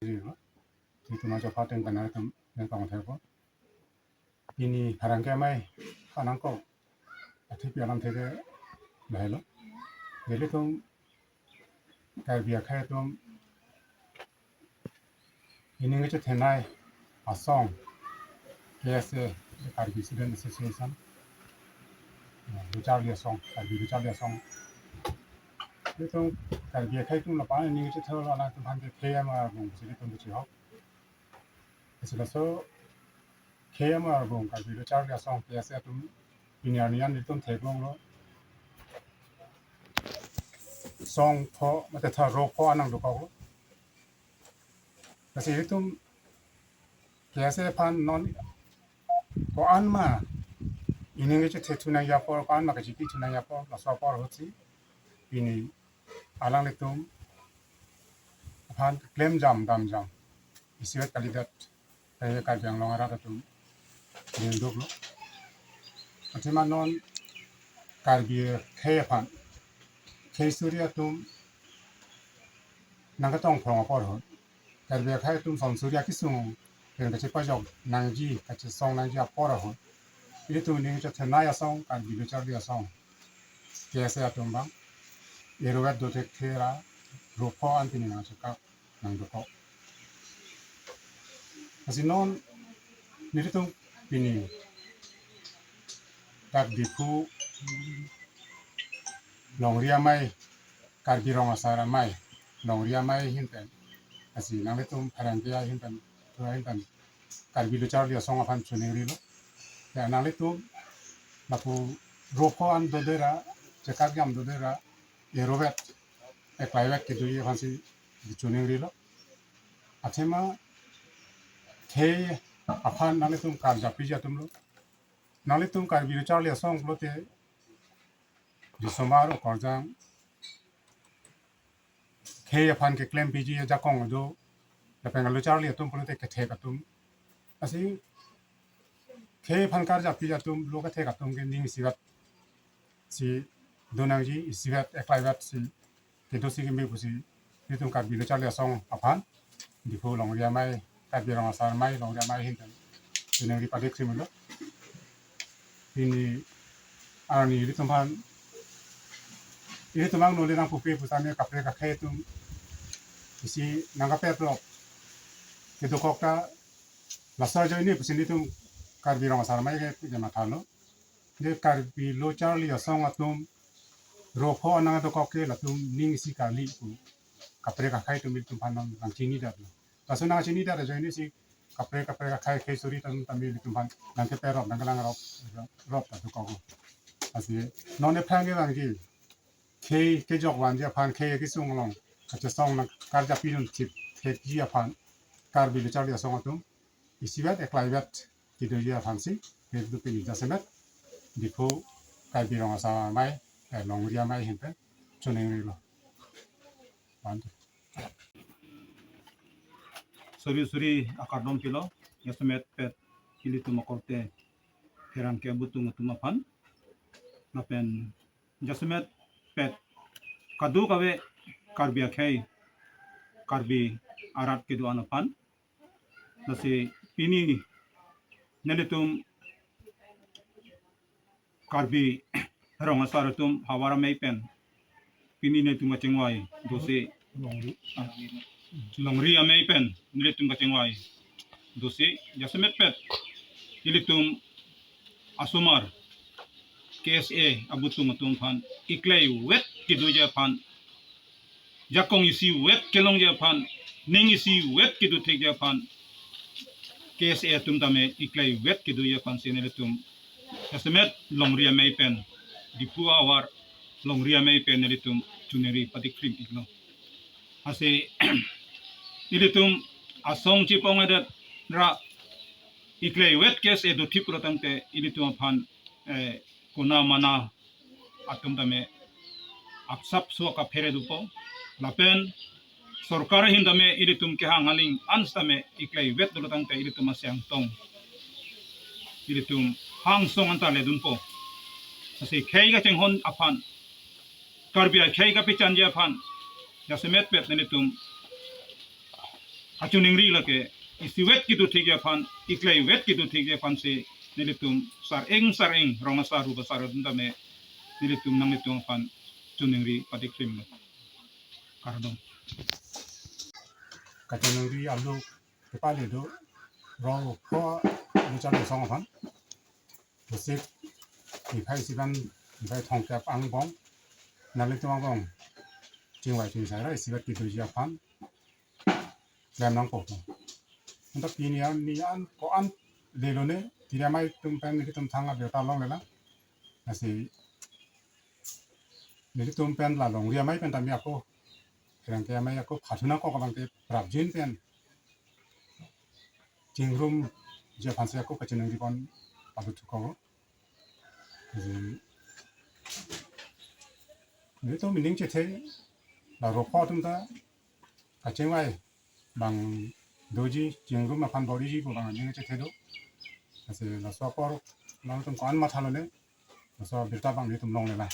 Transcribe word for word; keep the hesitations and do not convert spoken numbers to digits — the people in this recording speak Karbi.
Ri lo. Itum ajo pha teng kana itum yang tong thek ko. Pini pherangke amei kanang ko. Athe pi alam thek lahelo. Nelitum Karbi akhei atum ining kechethenei asong K S A, Karbi Student Association, eh, Lo Charli Asong, Karbi Lo Charli Asong. Itum Karbi akhei atum lapu-an ining kechethe lo, alangtum aphan ke khei amar arbung si itum kechihok. Isi laso khei amar arbung Karbi Lo Charli Asong K S A atum pini arni an itum theklonglo. Song pho, mate tha ro pho an nangdokoklo. Lasi itum K S A aphan non ko-an ma ining kechethe thu nangji apor, ko-an ma kachiki thu nangji apor, laso apor ahut si pini alanglitum aphan klemjam damjam isivet kalidet, eh, Karbi Anglong arat atum ningduklo. Athema non Karbi akhei aphan, khei suri atum nangketong phong apor ahut, Karbi akhei atum son suri akesung pen kachepajok nangji, kachesong nangji apor ahut, ilitum ining kechethenei asong, Karbi Lo Charli Asong K S A atum abang erovet dothekthe ra ro pho an pini nangchekak nangdokok. Lasi non nelitum pini dak Diphu longri amei, Karbi Rong Asar Amei, longri amei ahin pen, lasi nanglitum pherangke ahin pen, tua ahin pen Karbi Lo Charli Asong aphan choningrilo. Ya, nanglitum lapu ro pho an dodera, chekakjam dodera, erovet, eklaivet kedoji aphansi choningrilo. Athema khei aphan nanglitum karjapiji atumlo. Nanglitum Karbi Lo Charli Asong pulote risomar okarjang khei aphan keklempiji ajakong do, lapen Lo Charli atum pulote kethek atum. Lasi khei aphan karjapiji atum, lo kethek atum ke ning isivet si do nangji, isivet eklaivet si kedo si keme pusi itum Karbi Lo Charli Asong aphan, Diphu longri amei, Karbi Rong Asar Amei longri amei ahin pen chiningri pade krimlo. Pini arni ilitum aphan, ilitum angno le nangpupe pusitame kaprek akhei atum isi nangkapeprok kedokok ta, laso ajoine pusi nelitum Karbi Rong Asar Amei ke jamathalo. Je Karbi Lo Charli Asong atum ro pho nangdokok ke latum ning isi kali pu kaprek akhei atum ilitum aphan nang chinidet. Laso nang chinidet ajoine si kaprek kaprek akhei, khei suri atum tame ilitum aphan nangkeperop, nangkelangrop, rop ta dokok. Lasi non ephrang kevangji khei kejok vanji aphan, khei kesung along kachesong nangkarjapidun thip thekji aphan Karbi Lo Charli Asong atum isivet eklaivet kedoji aphansi nelitum pini jasemet Diphu Karbi Rong Asar Amei, eh, longri amei ahin pen choningrilo. Bhante. Suri suri akardom pilo, jasemetpet ilitum akorte pherangke abutung atum aphan, lapen jasemetpet kadokave Karbi akhei, Karbi arat kedo-an aphan. Lasi pini nelitum Karbi Rong Asar atum havar amei pen pini nelitum kachingvai dosi, ah, longri amei pen nelitum kachingvai dosi, jasemetpet ilitum asomar K S A abutung atum aphan iklaivet kedoji aphan, jakong isivet kelongji aphan, ning isivet kedothekji aphan, K S A atum tame iklaivet kedoji aphansi nelitum jasemet longri amei pen, Diphu ahavar longri amei pen nelitum chuningri pade krim iklo. Lasi ilitum asong chipong adet ra iklaivet K S A dothip ra tangte ilitum aphan, eh, kona mana atum tame apsap suak aphere dopo. Lapen sorkar ahin tame ilitum kehang haling an sitame iklaivet dolo tangte ilitum aseng tong ilitum hangsong anta ledunpo. Lasi khei kachinghon aphan, Karbi akhei kapechanji aphan, jasemetpet nelitum Kachiningri lake isivet kedo thekji aphan, iklaivet kedo thekji aphan si nelitum sar-eng sar-eng rong asar rup asar atum tame nelitum nanglitum aphan chiningri patik krim. Kardom. Kachiningri alo kepale do rong ko lucha do song aphan. Pusik niphai isi pen niphai thomkep angbong nanglitum angbong chingvai chingsai ra isivet kedoji aphan klem nangpo. Anta pini an ni an ko an lelo ne tiri amei atum pen nelitum thang abirta longlelang. Lasi nelitum pen la longri amei pen tame ako kerang ke amei ako phathu nangkok abang ke prapjin pen chingrumji aphan si ako kachiningri pon palu thuko. Nelitum ining chethe la rong ko atum ta kachingvai bang doji chingrum aphan bor-iji pu bang ining chethe do. Lasi laso apor nangtum ko-an matha lone laso birta bang nelitum longlelang.